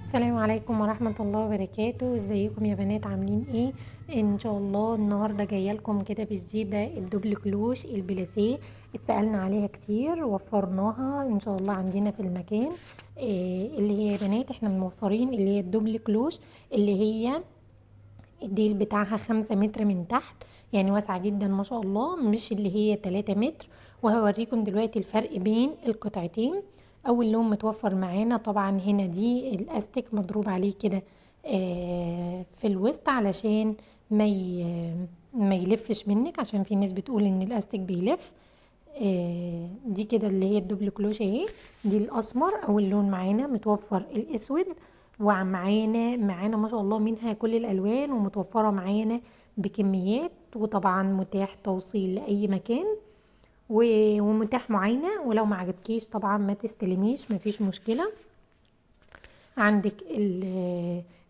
السلام عليكم ورحمة الله وبركاته. ازيكم يا بنات، عاملين ايه؟ ان شاء الله النهاردة جاية لكم كده بالجيبة ال double كلوش البلاسيه، اتسألنا عليها كتير وفرناها ان شاء الله عندنا في المكان. اللي هي يا بنات احنا موفرين اللي هي ال double كلوش، اللي هي الديل بتاعها 5 متر من تحت، يعني واسعة جدا ما شاء الله، مش اللي هي 3 متر. وهوريكم دلوقتي الفرق بين القطعتين. اول لون متوفر معانا طبعا هنا دي الاستيك مضروب عليه كده في الوسط علشان ما يلفش منك، عشان في ناس بتقول ان الاستيك بيلف. دي كده اللي هي ال double كلوش اهي، دي الاسمر اول لون معانا، متوفر الاسود، ومعانا ما شاء الله منها كل الالوان، ومتوفره معانا بكميات، وطبعا متاح توصيل لاي مكان، ومتاح معاينة، ولو ما عجبكيش طبعا ما تستلميش، مفيش مشكلة. عندك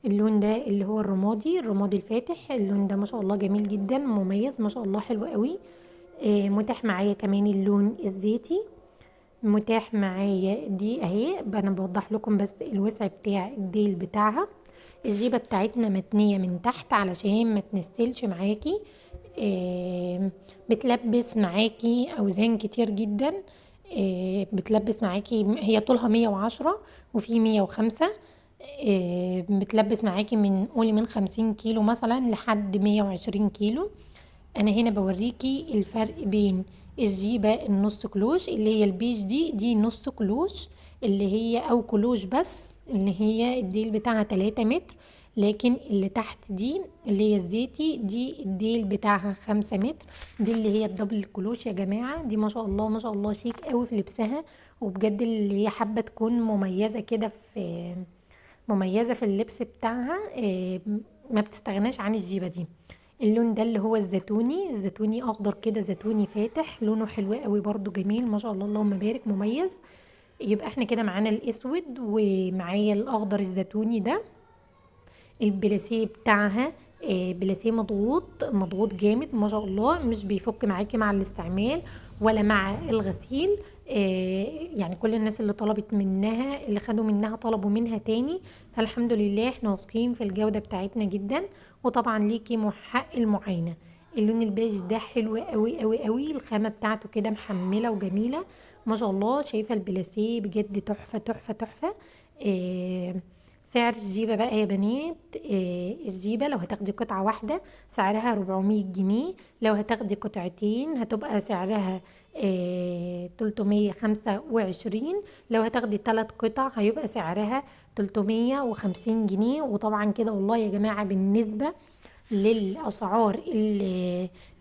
اللون ده اللي هو الرمادي، الرمادي الفاتح، اللون ده ما شاء الله جميل جدا، مميز ما شاء الله، حلو قوي. متاح معايا كمان اللون الزيتي، متاح معايا دي اهي، انا بوضح لكم بس الوسع بتاع الديل بتاعها. الجيبه بتاعتنا متنيه من تحت علشان ما تنسلش معاكي، بتلبس معاكي اوزان كتير جدا، بتلبس معاكي، هي طولها 110 وفي 105، بتلبس معاكي من قولي من 50 كيلو مثلا لحد 120 كيلو. انا هنا بوريكي الفرق بين الجيبة النص كلوش اللي هي البيج دي نص كلوش اللي هي او كلوش بس، اللي هي الديل بتاعها 3 متر، لكن اللي تحت دي اللي هي الزيتي دي الديل بتاعها 5 متر، دي اللي هي ال double كلوش يا جماعة. دي ما شاء الله ما شاء الله شيك قوي في لبسها، وبجد اللي هي حابة تكون مميزة كده في مميزة في اللبس بتاعها، ما بتستغناش عن الجيبة دي. اللون ده اللي هو الزيتوني، الزيتوني اخضر كده، زيتوني فاتح، لونه حلو قوي برضو، جميل ما شاء الله اللهم بارك، مميز. يبقى احنا كده معانا الاسود ومعايا الاخضر الزيتوني ده. البلاسيه بتاعها بلاسيه مضغوط، مضغوط جامد ما شاء الله، مش بيفك معاكي مع الاستعمال ولا مع الغسيل. يعني كل الناس اللي طلبت منها، اللي خدوا منها طلبوا منها تاني، فالحمد لله احنا واثقين في الجودة بتاعتنا جدا. وطبعا ليكي حق المعاينة. اللون البيج ده حلو قوي قوي قوي، الخامة بتاعته كده محملة وجميلة ما شاء الله. شايفة البلاسيه بجد تحفة تحفة تحفة. سعر الجيبة بقى يا بنات، الجيبة لو هتاخدي قطعة واحدة سعرها 400 جنيه، لو هتاخدي قطعتين هتبقى سعرها 325، لو هتاخدي 3 قطع هيبقى سعرها 350 جنيه. وطبعا كده والله يا جماعة بالنسبة للأسعار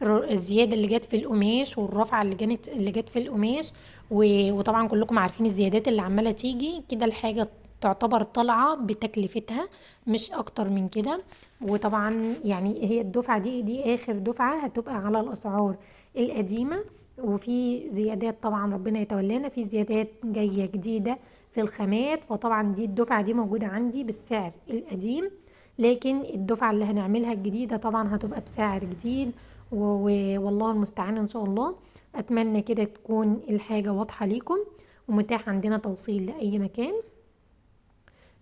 الزيادة اللي جت في القماش والرفعة اللي جت في القماش، وطبعا كلكم عارفين الزيادات اللي عمالة تيجي كده، الحاجة تعتبر طالعة بتكلفتها مش اكتر من كده. وطبعا هي الدفعة دي اخر دفعة هتبقى على الاسعار القديمة، وفي زيادات طبعا ربنا يتولانا، في زيادات جاية جديدة في الخامات، فطبعا دي الدفعة دي موجودة عندي بالسعر القديم، لكن الدفعة اللي هنعملها الجديدة طبعا هتبقى بسعر جديد، والله المستعان ان شاء الله. اتمنى كده تكون الحاجة واضحة ليكم، ومتاح عندنا توصيل لأي مكان.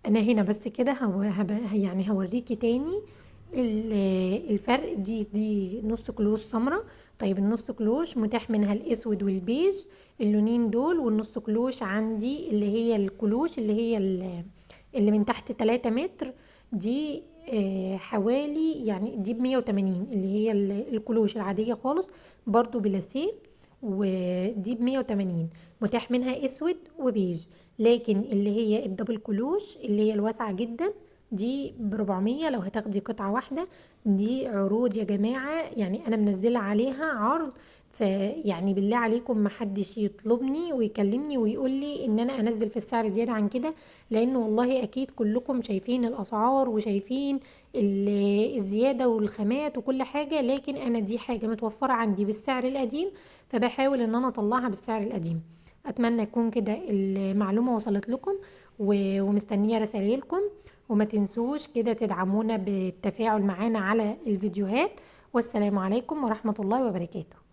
انا هنا بس كده هوريكي تاني الفرق. دي نص كلوش سمرة. طيب النص كلوش متاح منها الاسود والبيج، اللونين دول، والنص كلوش عندي اللي هي الكلوش اللي هي اللي من تحت 3 متر دي، حوالي دي بمية وتمانين، اللي هي الكلوش العادية خالص برضو بلاسيه، ودي ب180، متاح منها اسود وبيج. لكن اللي هي ال double كلوش اللي هي الواسعة جدا دي ب400 لو هتاخدي قطعة واحدة. دي عروض يا جماعة، انا منزلة عليها عرض، فيعني بالله عليكم ما حدش يطلبني ويكلمني ويقول لي ان انا انزل في السعر زيادة عن كده، لان والله اكيد كلكم شايفين الاسعار وشايفين الزيادة والخامات وكل حاجة، لكن انا دي حاجة متوفرة عندي بالسعر القديم، فبحاول ان انا اطلعها بالسعر القديم. اتمنى يكون كده المعلومة وصلت لكم، ومستنية رسائلكم، وما تنسوش كده تدعمونا بالتفاعل معانا على الفيديوهات. والسلام عليكم ورحمة الله وبركاته.